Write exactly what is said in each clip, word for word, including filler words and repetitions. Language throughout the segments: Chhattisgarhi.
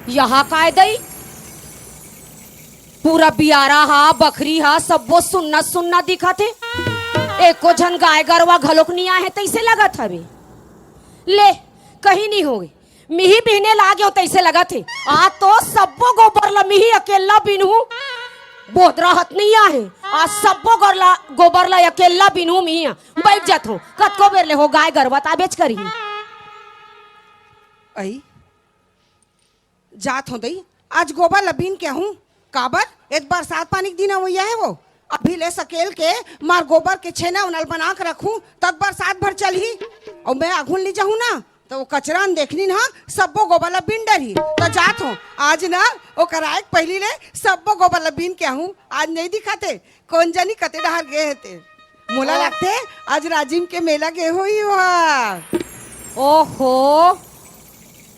यहाँ काय दई? पूरा बियारा हा, बखरी हा, सब्बो सुन्ना सुन्ना दिखत हे। एको झन गाय गरवा घलोक नइ आहे, तइसे लगत हवे। ले, कहीं नइ होगे, मिही बिहने लागे हो, तइसे लगत हे। आज तो सब्बो गोबर ला मिही अकेल्ला बिनहूँ। बोदरा हत नइ आहे, आज सब्बो गोर ला, गोबर ला अकेल्ला बिनहूँ मिही। बइठ जात हो, कतको बेर ले हो गाय गरवा ताबेच करही। अई, जात हो दई, आज गोबर ल बीन के आहूँ। काबर? एत बरसात पानी के दिन अवइया हे वो। अभी ले सकेल के मार गोबर के छेना उना ल बना के रखहूँ, तब बरसात भर चलही। अउ मैं आघू ले जाहूँ ना, त वो कचरा ल देखनी ना, सब्बो गोबर ल बीन डरही। त जात हो, आज ना ओकर आए के पहिली ले सब्बो गोबर ल बीन के आहूँ। आज नइ दिखत हे, कोन जनी कते डहर गे हे ते। मोला हाँ। लगथे, आज राजिम के मेला गे होही ओहा। ओहो,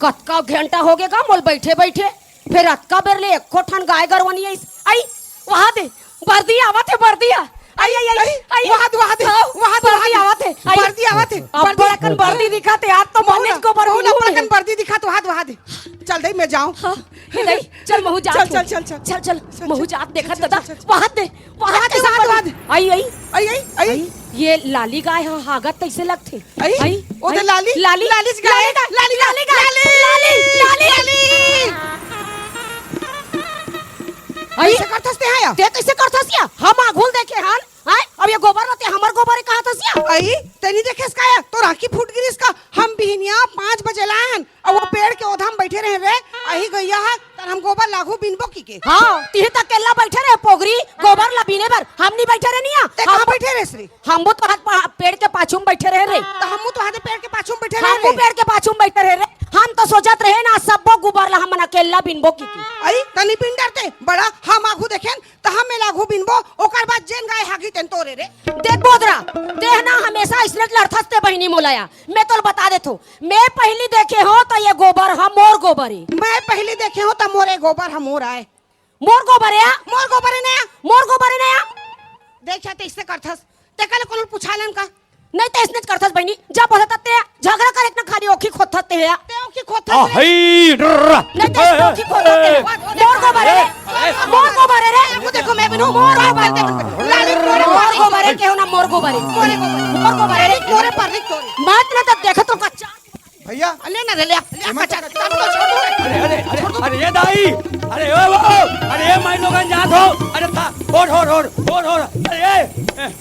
कतका घंटा होगे गा मोला बइठे बइठे, फेर अतका बेर ले एको ठन गाय गरवा नइ आइस। अई, वहा दे, बरदी आवत हे, बरदी आ। अई, अई, अई, अई, अई। वहा दे, वहा दे, हाँ, वहा दे, बरदी वहा दे। आवत हे, अई। बरदी आवत हे, अब बरदी। बड़ा कन बरदी दिखत हे, आज तो कहूँ मनेच ना, गोबर कहूँ ना, मिलहूँ बड़ा कन नहीं। बरदी दिखत, वहा दे, वहा दे। चल दई, मैं जाऊँ। हाँ, हे दई, चल महूँ जात चल, देखत। चल, चल, चल। चल, चल, चल, महूँ जात देखत चल, चल, दादा, चल, चल। वहा दे। वहा दे, वहा दे। अई, अई। अई, अई, अई। अई, ये लाली गाय ह, हागत तइसे लगथे। अई, अई, ओ दे अई, लाली, लाली, लाली गाय, लाली गाय, लाली गाय, लाली, लाली, लाली, लाली। अई, कइसे करथस ते हा या? ते कइसे करथस या? हम आघू ल देखे हन, अई, अब ये गोबर ल ते हमर गोबर ए कहत हस या? अई, ते नइ देखेस का या? तोर आँखी फूट गिरिस का? हम बिहनिया पाँच बजे लाए हन, अउ वो पेड़ के ओधा म बइठे रहे रे, अही गइया ह, तहन हम गोबर ल आघू बिनबो किके। हाँ, तिही त अकेल्ला बइठे रहे पोगरी, गोबर ला बीने बर। हम नइ बइठे रहे निया। ते कहाँ बइठे रहे रे? हमू तो हाथ पा-, पेड़ के पाछू म बइठे रहे रे। त हमू तो हाथे पेड़ के पाछू म बइठे रहे हमू रे। पेड़ के पाछू म बइठे रहे रे। हम तो सोचत रहे ना, सब्बो गोबर ला हमन अकेल्ला बिनबो किके। अई, त नइ बिन डरते, बड़ा हम आघू देखेन, त हम एला आघू बिनबो, ओकर बाद जेन गाय हागही तेन तोरे रे। देख बोदरा, तेह ना हमेशा अइसने लड़थस ते बहिनी मोला या। मैं तोला बता देथों, मैं पहिली देखे हों त ये गोबर ह मोर गोबर ए। मैं पहिली देखे हों त मोर ए गोबर ह मोर आय। मोर गोबर ए या? मोर गोबर ए ना या? मोर गोबर ए ना या? देख या, ते अइसने करथस, तेकर ले कोनो ल पुछा लेन का? नहीं ते अइसनेच करथस बहिनी, जब होथे तब ते झगड़ा करे इतना खाली ओखी खोदथस ते हे या। ते ओखी खोदथस रे। अहई, ड्रर। नहीं ते अइसने ओखी खोदथस ते हे या। मोर गोबर ए रे, मोर गोबर ए रे। देखो, देखो, मैं बिनहूँ, मोर गोबर ए। लाली तोरे मोर गोबर ए, केहू ना मोर गोबर ए। मोरे गोबर। मोर गोबर ए रे। तोरे पर नहीं तोरे। मत ना तब देखे तो कच्चा। भैया, ले ना रे, ले, ले, एमा कच्चा। तो तब तो छोड़ दो रे। अरे, अरे, अरे, छोड़ दो। अरे, ये दाई, अरे, ओ, ओ, अरे, ये माई लोगन जात हो, अरे, था, होड़, होड़, होड़, होड़, होड़, अरे, ए, ए,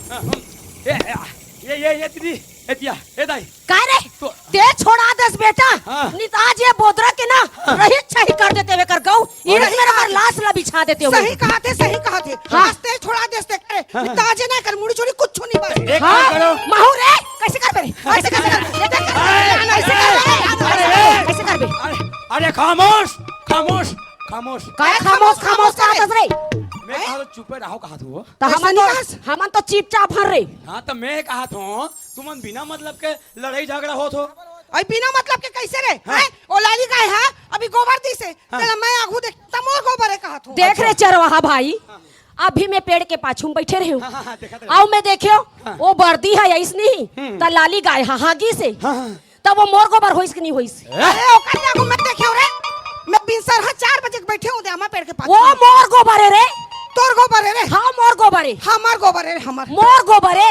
ए, ए, ये, ये, ये दीदी, ए दिया, ए दाई। काय रे? तो ते छोड़ा देस बेटा, हाँ। नहीं त आज ये बोदरा के ना, हाँ। रही छही कर देते वे कर गऊ, अरे, इरक मेरा कर लाश ला बिछा देते हो। सही कहा थे, सही कहा थे। हाँ। आज ते छोड़ा देस ते करे, हाँ। नहीं त आज ना कर मुड़ी छुड़ी कुछ नहीं बस। एक हाँ। काम करो। महू रे, कइसे करबे रे? कइसे करबे? अरे, कइसे करबे? अरे, कइसे करबे? अरे, अरे, खामोश, खामोश, खामोश। काय खामोश, खामोश, खामोश, खामोश करे? कहत रे? मैं कहा तो चुपे रहो, कहा तू। त हमन तो, हमन तो चुपचाप हन रे। हाँ, त मैं कहा थों, तुमन बिना मतलब के लड़ाई झगड़ा होत हो। अई बिना मतलब के कइसे रे? हाँ। हैं? ओ लाली गाय हा, अभी गोबर दिसे, हाँ। तेला मैं आघू देख, त मोर गोबर ए कहा थों। देख रे चरवाहा भाई, हाँ। अभी मैं पेड़ के पाछू म बइठे रहेंव। हाँ, हाँ, हाँ, देखत रहे। अउ मैं देखेंव, हाँ। ओ बरदी ह अइसने ही, हम्म। त लाली गाय ह हागिसे। हाँ, हाँ। त वो मोर गोबर होइस कि नइ होइस? अरे, ओकर ले आघू मैं देखेंव रे। मैं बिनसरहा चार बजे के बइठे हों, दे आमा पेड़ के पाछू। वो मोर गोबर ए रे। तोर गोबर ए रे। हाँ, मोर गोबर ए। हमर गोबर ए रे, हमर। मोर गोबर ए।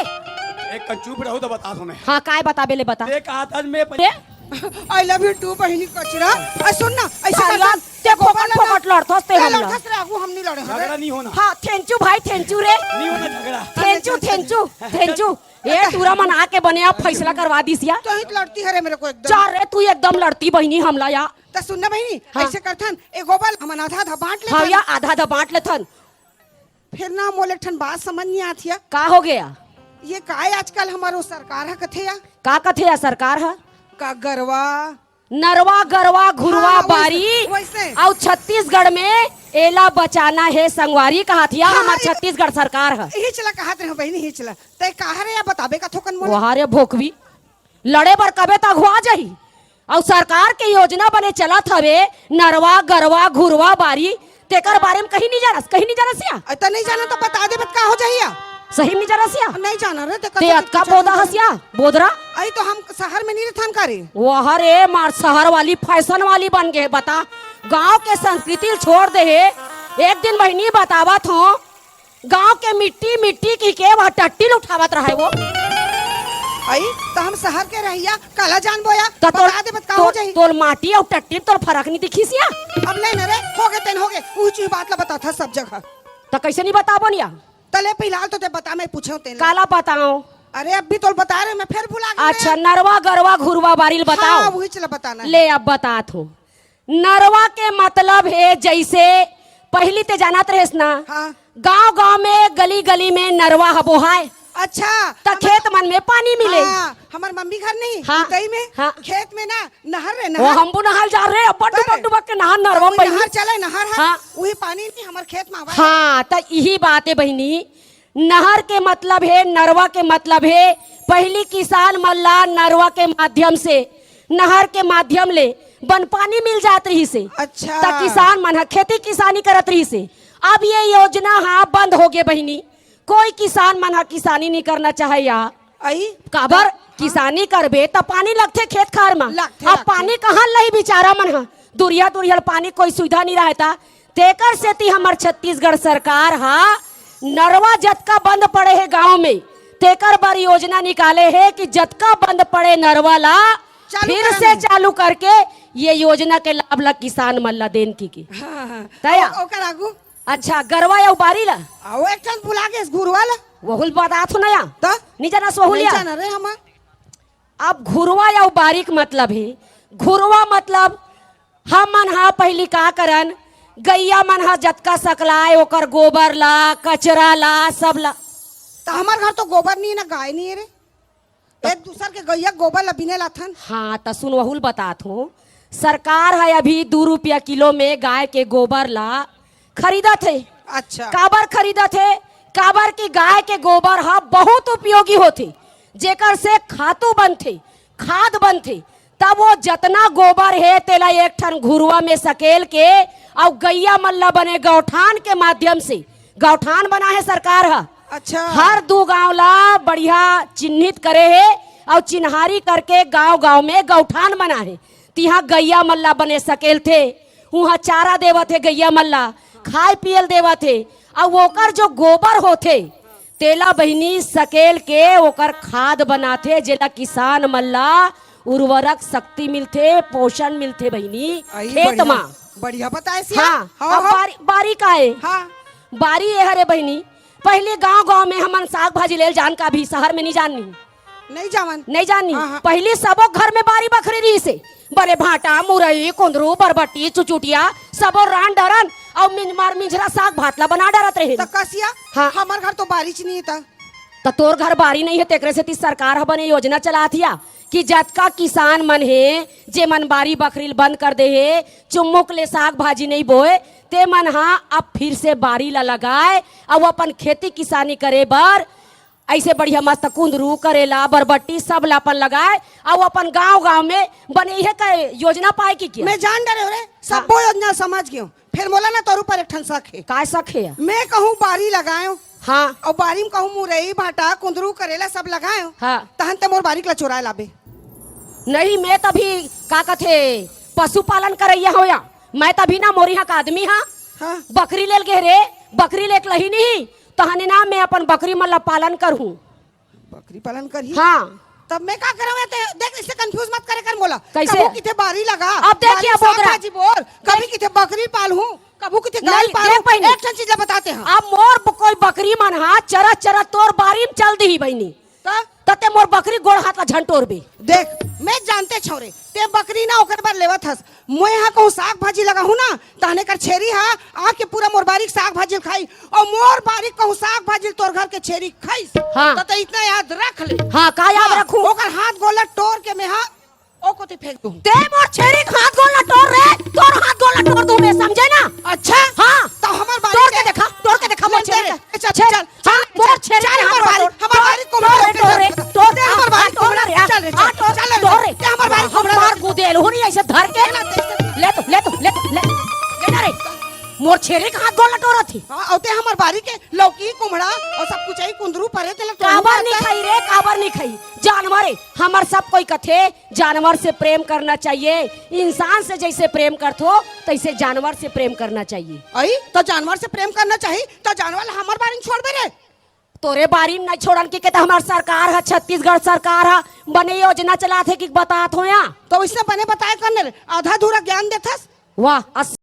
एक कन चुप रहू त बता दो मैं। हाँ, काय बताबे ले बता। देख, आज, आज मैं ए? I love you too, बहिनी कचरा। अरे सुन ना, अइसे अरे कर यार, ते ते गोबर फोकट, ला ना। फोकट लड़थस ते ते हमला। लड़थस रे, आघू हम नइ लड़े हन रे। झगड़ा नइ होना। हाँ, thank you भाई, thank you रे। नइ होना झगड़ा। Thank you, thank you, thank you। ए टूरा मन आके बने आप फैसला करवा दिस या। तहीं त लड़ती हरे मेरे को एकदम। जा रे, तू एकदम लड़ती बहिनी हमला या। त सुन ना बहिनी, हाँ। अइसे करथन, ए गोबर हमन आधा आधा बांट लेथन। हाँ या, आधा आधा बांट लेथन। फेर ना मोला एक ठन बात समझ नइ आत या। का होगे या? ये काय आजकल हमर ओ सरकार ह कथे या? का कथे या सरकार ह? का गरवा, नरवा, गरवा, घुरवा, हाँ, वइसे, बारी, वइसे। अउ छत्तीसगढ़ में एला बचाना हे संगवारी, कहत या हाँ, हमर ये छत्तीसगढ़ सरकार ह। इही चला कहत रहे बहिनी, इही चला। तैं कहा रे या बताबे का थोकन मोला? वहा रे भोकवी, लड़े बर कबे त अघुआ जाही। अउ सरकार के योजना बने चलत हवे, नरवा, गरवा, घुरवा, बारी, तेकर बारे म कहीं नइ जानस, कहीं नइ जानस या? अ, त नइ जानन त बता दे, बत का हो जाही या? सही म नइ जानस या? नइ जानन रे, ते ते कतका अतका कुछ बोदा जानन। हस या, बोदरा? अई तो हम शहर में नइ रथन का रे? वहा रे, मार शहर वाली, fashion वाली बन गे, बता। गांव के संस्कृति ल छोड़ दे हे। एक दिन बहिनी बतावत हो, गांव के मिट्टी मिट्टी कहिके वह टट्टी ल उठावत रहे वो। अई, त हम शहर के रहइया, काला जानबो या? त तोर, बता दे, बता हो तोर, जाही। तोर माटी अउ टट्टी म तोर फरक नहीं दिखिस या? अब ले न रे, होगे तेन होगे, उही चीज बात ला बताथा सब जगह। त कइसे नहीं बताबो न या? त ले फिलहाल तो ते बता, मैं पूछेंव तेन ला। काला बताओं? अरे, अब भी तोल बता रहे, मैं फिर भुला गई अच्छा, मैं। नरवा, गरवा, घुरवा, बारी ल बताओ। हाँ, वही चला बताना है। ले, अब बतात हो। नरवा के मतलब हे, जइसे पहिली ते जानत रहेस ना, हाँ। गांव-गांव में, गली-गली में नरवा ह बोहाय। अच्छा, त हमर खेत मन में पानी मिले। हाँ, हमर मम्मी घर नहीं, हाँ, उतई में, हाँ। खेत में ना, नहर रे, वो नहर। हम बुनहाल जा रहे, अब्बड़ अरे, डुबक डुबक के नहर, नरवा वही पहिली। नहर चले, नहर है, हाँ। वही पानी नहीं हमर खेत में आवा। हाँ, त इही बात हे बहिनी, नहर के मतलब हे, नरवा के मतलब हे, पहिली किसान मन ला नरवा के माध्यम से, नहर के माध्यम ले बन पानी मिल जात रहिस हे। अच्छा। त किसान मन ह खेती किसानी करत रहिस हे। अब ये योजना ह बंद होगे बहिनी, कोई किसान मन ह किसानी नहीं करना चाहे या। अई? काबर? हाँ। किसानी करबे त पानी लगथे खेत खार म। लगथे, अब लगथे। पानी कहाँ लही बिचारा मन ह? दुरिहा दुरिहा ल पानी कोई सुविधा नहीं रहय त। तेकर सेती हमर छत्तीसगढ़ सरकार ह नरवा जतका बंद पड़े हे गांव में, तेकर बर योजना निकाले हे कि जतका बंद पड़े नरवा ला चालू फिर से करन। चालू करके ये योजना के लाभ ला किसान मन ला देन की, की। हाँ, हाँ। तया? ओ-, ओकर आगू? अच्छा, गरवा अउ बारी ला? अउ एक ठन भुला गेस, घुरवा ला। वहू ल बतात हो ना या? त? नहीं जानस वहू ल नहीं या? जाना रे हम। अब घुरवा अउ बारी के मतलब हे, घुरवा मतलब हमन ह पहिली का करन, गइया मन ह जतका सकलाय, ओकर गोबर ला, कचरा ला, सब ला। त हमर घर तो गोबर नहीं हे ना, गाय नहीं हे रे। एक दूसर के गइया गोबर ला बिने लाथन। हाँ, त सुन, वहू ल बतात हो। सरकार ह अभी दू रुपया किलो में गाय के गोबर ला खरीदत हे। अच्छा। काबर खरीदत हे? काबर कि गाय के गोबर ह बहुत उपयोगी होथे, जेकर से खातू बनथे, खाद बनथे। तब वो जतना गोबर हे, तेला एक ठन घुरवा में सकेल के अउ गइया मन ला बने गौठान के माध्यम से, गौठान बना हे सरकार ह। अच्छा। हर दू गांव ला बढ़िया चिन्हित करे हे अउ चिन्हारी करके गांव-गांव में गौठान बना हे। तिहां गइया मन ला बने सकेलथे, उहां चारा देवत हे गइया मन ला, खाय पियल देवत हे। अउ ओकर जो गोबर होथे, तेला बहिनी सकेल के ओकर खाद बनाथे, जेला किसान मन ला उर्वरक शक्ति मिलथे, पोषण मिलथे बहिनी अई खेत बढ़िया, मा। बढ़िया बताए सिया। हाँ, हाँ, अब हाँ। बारी, बारी का हे? हाँ। बारी ये हरे बहिनी, पहिली गांव-गांव में हमन साग भाजी लेल जान का भी शहर में नहीं जाननी। नहीं जावन। नहीं जाननी। हाँ, हाँ। पहिली सबो घर में बारी बखरी रहिस हे। बने भांटा, मुरई, कुंदरू, बरबट्टी, चुचुटिया, सबो रान डरन अउ मिंजमार मिंजरा साग भात ला बना डरत रहे। त कसिया, हाँ। हमर घर तो बारीच नहीं हे त। त तोर घर बारी नहीं हे, तेकरे सेती सरकार ह बने योजना चलात हिया कि जतका किसान मन हे, जे मन बारी बखरी ल बंद कर दे हे, चुम्मुक ले साग भाजी नहीं बोए, ते मन ह अब फिर से बारी ला लगाए अउ अपन खेती किसानी करे बर अइसे बढ़िया मस्त कुंदरू, करेला, बरबट्टी सब ला अपन लगाए अउ अपन गांव-गांव में बने हे का योजना पाए कि क्या? मैं जान डरे हो रे, हाँ। सब्बो योजना समझ गेंव। फेर मोला ना तोर ऊपर एक ठन शक हे। काय शक हे? मैं कहूँ बारी लगाएंव। हाँ। अउ बारी में कहूँ मुरई, भांटा, कुंदरू, करेला सब लगाएंव। हाँ। तहन ते मोर बारी ला चोराए लाबे। नहीं, मैं तभी का कथे पशुपालन करइया हों या। मैं तभी ना मोर इहाँ का आदमी हा। हाँ। बकरी लेल गे रे, बकरी लेके लही नहीं। तहने ना मैं अपन बकरी मन ला पालन करहूँ। बकरी पालन करही? हाँ। तब मैं का करंव? ते देख, इससे confuse मत करे कर मोला। कैसे? कभू किथे बारी लगा, अब देख बारी ये साग बोदरा। भाजी बोर, कभी देख। किथे बकरी पालहूँ, कभू किथे गाय नहीं, पालहूँ। देख बहिनी। एक ठन चीज ला बताते हैं। अब मोर ब-, कोई बकरी मन हा चरत चरत तोर बारी में चल दिही बहिनी। त? त ते मोर बकरी गोड़ हाथ ला झन टोरबे। देख, मैं जानते छौरे, ते बकरी ना ओकर बर लेवत हस, मोय हा कहूँ साग भाजी लगाहूँ ना, तहने कर छेरी हा आके पूरा मोर बारी के साग भाजी ल खाई, अउ मोर बारी के कहूँ साग भाजी ल तोर घर के छेरी खाइस। हाँ। त, त इतना याद रख ले। हाँ, का याद हाँ, रखूं? ओकर हाथ गोड़ ला टोर के मैं हा ओ कोती फेंक दूं। ते मोर छेरी के हाथ गोड़ ला टोर रे, तोर हाथ गोड़ ला टोर दूं मैं, समझे ना? अच्छा? हाँ। त हमर बारी टोर के के देखा, टोर के देखा मोर ले छेरी ले, के। चल, छेरी, चल, हाँ, चल, मोर चल, छेरी चल, के हमर हाथ बारी, गोड़ हमर टोर, बारी को टोर रे, टोर रे, टोर रे, टोर दे, हाँ, हमर बारी हाँ, को टोर रे, हाँ, चल रे, हाँ, चल, टोर, चल रे, टोर रे। ते हमर बारी को हमर गुदेल हो नहीं ऐसे धर के। ले ना, ले तो, ले तो, ले तो, ले, ले ना रे। मोर छेरी के हाथ गोड़ ल टोरत हे। हाँ, अउ ते हमर बारी के लौकी, कुम्हड़ा अउ सब कुचई, कुंदरू परे, तेला टोरहूँ काबर नहीं खाही रे, काबर नहीं खाही? जानवर हे, हमर सब कोई कथे, जानवर से प्रेम करना चाहिए, इंसान से जैसे प्रेम करथो, तैसे जानवर से प्रेम करना चाहिए। अई, त जानवर से प्रेम करना चाही, त जानवर ला हमर बारी म छोड़बे रे? तोरे बारी म नहीं छोड़न के, के त हमर सरकार ह, छत्तीसगढ़ सरकार ह, बने योजना चलात हे कि बतात हो या? त वइसने बने बताए कर न रे, आधा अधूरा ज्ञान देथस। वाह, अस-